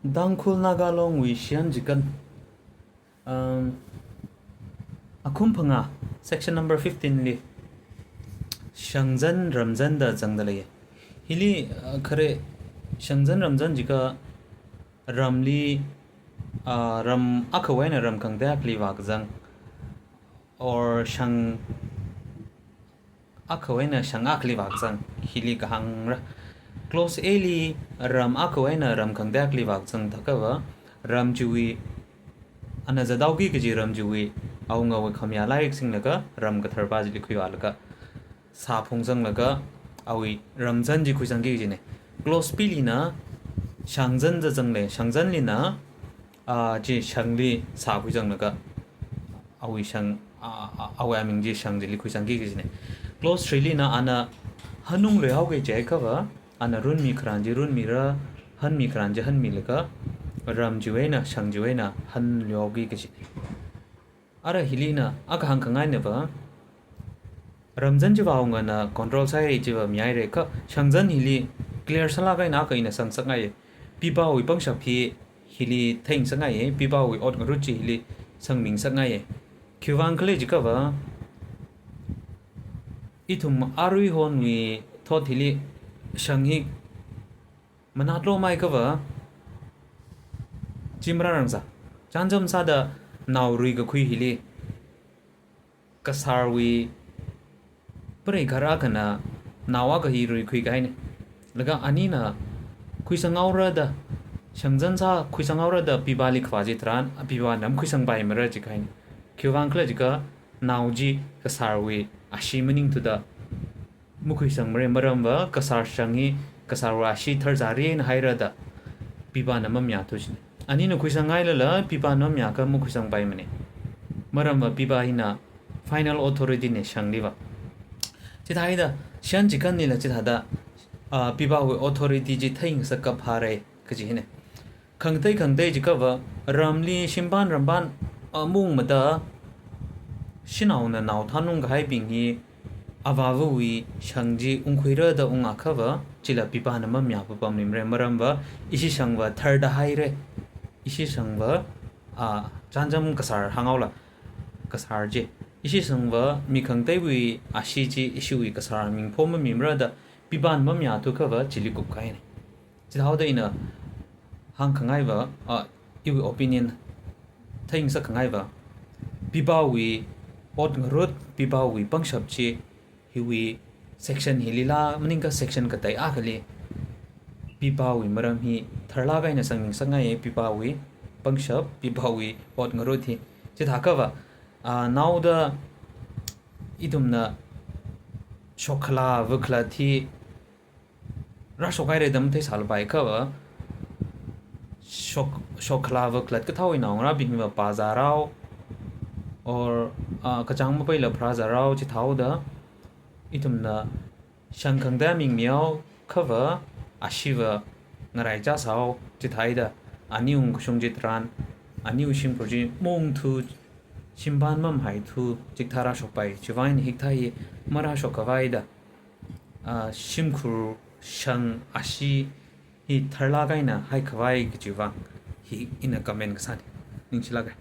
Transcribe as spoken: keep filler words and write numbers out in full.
Tangkhul Naga Longwui shiyan chikan, um, akhum phangā, section number fifteen li, shangzan ramzan da zangda lei. Hili, uh, khare shangzan ramzan jiakha ramli, uh, ram akhawui eina ram khangatei akhali vākazang, or shang akhawui eina shang akhali vākazang, hili kahāngra. Clause A li ram akhawui eina ram khangatei akhali vākazang thākha va, ram chiwui, ana zathaoki kaji ram chiwui awungawui khamayā lairik singlaga ram kathar pa chili khuivālaga, sā phungzanglaga awui ramzan chi khuisangki kajina. Clause B lina shangzan da zang lei, shangzanlina, ah, chi shangli sā khuisanglaga awui shang, ah, ah, awui aming chi shang chili khuisangki kajina. Clause three lina ana hanung luihaoki jiakha va, ana runmi kharan chi runmira, hanmi kharan chi hanmilaga, ram chiwui eina, shang chiwui eina hanluihaoki kajina. Ara hilina akha hāngkhangaina va, ramzan chiva awungana control sāi chiva mihaira kha, shangzan hili clear sālāk eina akha ina sāngasakngaiya. Pipāwui pangshap hi hili theingasakngaiya, pipāwui ot ngarut chi hili sangmingasakngaiya. Khiwuivang khala jiakha va, ithum aruihonwui thot hili shang hi manat lomai kha va, chi mararangsa. Chānjam sāda nao ruikakhui hili, kasarwui preigaharā akhana nao akha hi ruikhui kahaina. Laga anina khuisanghaora da, shangzan sā khuisanghaora da pipāli khavā chitharan, pipāna makhuisangpaimara jikahaina. Khiwuivang khala jiakha, nao chi kasarwui ashee maningthuda makhuisangmara, maramva kasar shang hi kasarwui ashee tharzari eina haira da pipāna mamayāthu jina. Anina khuisanghailala pipāna mamayākha makhuisangpaimana. Maramva pipā hina final authority na shangliva. Chithāhaida, shiyan chikanlila chithāda, ah, pipāwui authority chi theingasak kaphāra kaji hina. Khangatei khangatei jiakha va, ramli shimpān rampān, ah, maungmada, shanaona nao thanungkahaibing hi avāvawui shang chi ungkhuira da ungakha va, chila pipāna mamayā papam limara, maramva ishi shangva tharda haira, ishi shangva, ah, chānjam kasar hānghaola, kasar chi, ishi shangva mi khangateiwui ashee chi ishiwui kasar ming phomamimara da pipāna mamayāthukha va chili kupkahaina. Chithāhaoda ina hāngkhangai va, ah, iwui opinion theingasakkhangai va, pipāwui ot ngarut, pipāwui pangshap chi, hiwui section hilila maningakha section katei akhali pipāwui maram hi tharlāk eina sangmingasakngaiya, pipāwui pangshap, pipāwui ot ngarut hi. Chithākha va, ah, naoda ithumna shokkhala vakhalat hi rāshokhaira da matheisālapai kha va, shok, shokkhala vakhalat kathāwui naongarābing hiva pazārao, or, ah, kachāng mapeila pharāzārao, chithāhaoda ithumna shang khangatei aming mihaokha va, asheeva ngaraichā sāhao, chithāhaida ani ungkashung chitharan, aniwui shimkhur chi maungthu, shimpān mamahaithu, chikathā rāshokpai, chiwuivang eina hikathā hi marāshokkhavai da, ah, shimkhur shang ashee hi tharlāk eina haikhavai kajiwui vang hi ina comment kasāna. Ningshilāka.